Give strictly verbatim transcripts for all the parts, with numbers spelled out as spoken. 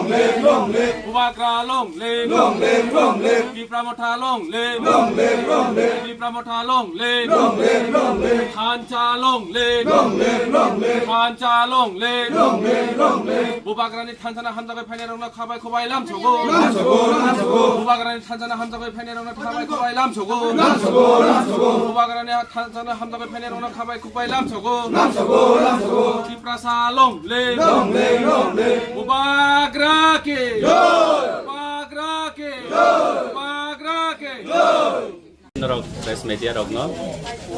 Bubagra long live. Long live, long live. Tipra Motha long live. Long live, long live. Tipra Motha long live. Long live, long live. Thansa long live. Long live, long live. Thansa long live. Long live, long live. Bubagrani thansa no hamjagwi phainairokno khabai khubai lamsogo. Lamsogo, lamsogo. Bubagrani thansa no hamjagwi phainairokno khabai khubai lamsogo. Lamsogo, lamsogo. Bubagrani thansa no hamjagwi phainairokno khabai khubai lamsogo. Lamsogo, lamsogo. Tiprasa long live. Long live, long live. Bubagra ki. Jai. Bubagra ki. Jai. Bubagra ki. Jai. Norok press media rokno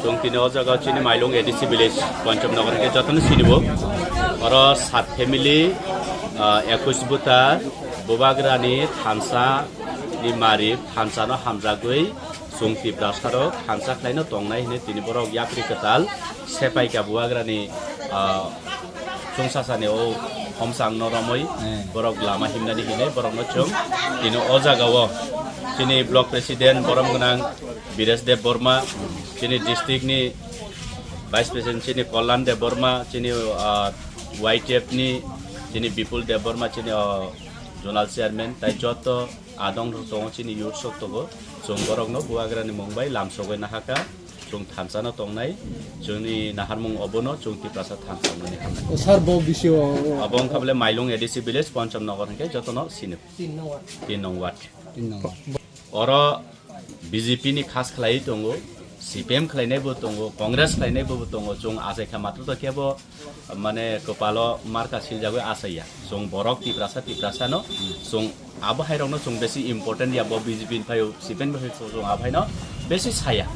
chwng tini o jaga chini Mailung A D C village Pancham Nagar hwnkhe jotono sinibo. Oro sat family, ah, ekush buta Bubagrani thansa ni mari thansa no hamjagwi chwng Tiprasa rok thansa khlaino tongnai hwnwi tini borok yapri kwtal sepaika Bubagrani, ah, chwngsasani o homsang no romwi, eh, borok lama himnani hinwi borokno chwng tini o jaga o chini block president borom gwnang Biresh Deb Borma, chini district ni vice president chini Kollan Deb Borma, chini, ah, Y T F ni chini Bipul Deb Borma, chini, ah, zonal chairman, tai joto adong rok tongo chini youth sok tongo, chwng borokno Bubagrani mung bai lamsogwi nahaka. Chwng thansa no tongnai, chwngni naharmung obono chwng Tiprasa thansa wngnani hamnai. O sir, bo bisio abo wngkha bole Mailung A D C village, Pancham Nagar hwnkhe jotono sini. Tin nong ward. Tin nong ward. Tin nong ward. Oro B J P ni khas khlaiwi tongo, C P M khlainai bo tongo, Congress khlainai bo tongo, chwng achaikha matro to kebo mane kwpalo marka siljagwi asaiya. Chwng borok Tiprasa, Tiprasa no chwng abo hai rokno chwng besi important ya, bo B J P ni phaio, C P M ni phaio, chwng abo hai no besi saya.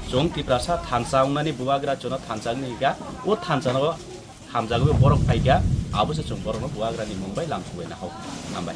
Chwng Tiprasa thansa wngnani Bubagra chwngno thansa wngni hika, o thansa no hamjagwi borok phaikha, abo se chwng borokno Bubagrani mung bai lamsugwi nahok. Hambai.